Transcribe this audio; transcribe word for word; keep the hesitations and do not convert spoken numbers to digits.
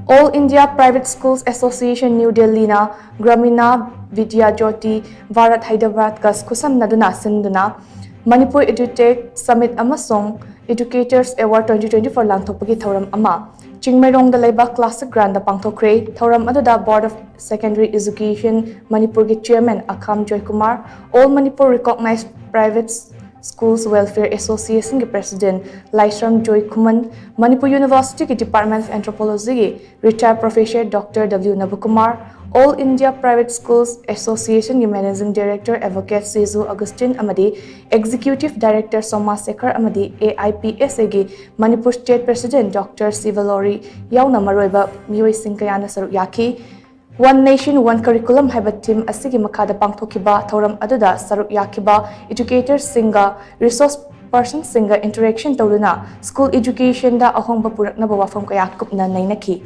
All India Private Schools Association New Delhi ꯅ Gramina Vidya Jyoti Bharat Hyderabad ꯒ ꯈꯨꯠꯁꯝꯅꯗꯨꯅ ꯁꯤꯟꯗꯨꯅ Manipur EduTech Summit ꯑꯃꯁꯨꯡ Educators Award twenty twenty-four ꯂꯥꯡꯊꯣꯛꯄꯒꯤ ꯊꯧꯔꯝ ꯑꯃ ꯆꯤꯡꯃꯩꯔꯣꯡꯗ ꯂꯩꯕ Classic Ground ꯗ ꯄꯥꯡꯊꯣꯛꯈ꯭ꯔꯦ꯫ ꯊꯧꯔꯝ ꯑꯗꯨꯗ Board of Secondary Education ꯃꯅꯤꯄꯨꯔꯒꯤ Chairman ꯑꯈꯥꯝ Joykumar, All Manipur Recognized Private Schools Welfare Association ꯒꯤ President ꯂꯥꯏꯁ꯭ꯔꯝ ꯖꯣꯏꯈꯨꯃꯟ, ꯃꯅꯤꯄꯨꯔ University ꯒꯤ Department of Anthropology ꯒꯤ Retired Professor Doctor W ꯅꯕꯀꯨꯃꯥꯔ, All India Private Schools Association ꯒꯤ Managing Director Advocate ꯁꯤꯖꯨ ꯑꯒꯁꯇꯤꯟ ꯑꯃꯗꯤ Executive Director ꯁꯣꯃꯥ ꯁꯦꯈꯔ ꯑꯃꯗꯤ A I P S A ꯒꯤ Manipur State President Doctor ꯁꯤꯕꯂꯣꯔꯤ ꯌꯥꯎꯅ ꯃꯔꯨꯑꯣꯏꯕ ꯃꯤꯑꯣꯏꯁꯤꯡ ꯀꯌꯥꯅ ꯁꯔꯨꯛ ꯌꯥꯈꯤ꯫ One Nation One Curriculum ꯍꯥꯏꯕ theme ꯑꯁꯤꯒꯤ ꯃꯈꯥꯗ ꯄꯥꯡꯊꯣꯛꯈꯤꯕ ꯊꯧꯔꯝ ꯑꯗꯨꯗ ꯁꯔꯨꯛ ꯌꯥꯈꯤꯕ educator ꯁꯤꯡꯒ resource person ꯁꯤꯡꯒ interaction ꯇꯧꯗꯨꯅ school education ꯗ ꯑꯍꯣꯡꯕ ꯄꯨꯔꯛꯅꯕ ꯋꯥꯐꯝ ꯀꯌꯥ ꯀꯨꯞꯅ ꯅꯩꯅꯈꯤ꯫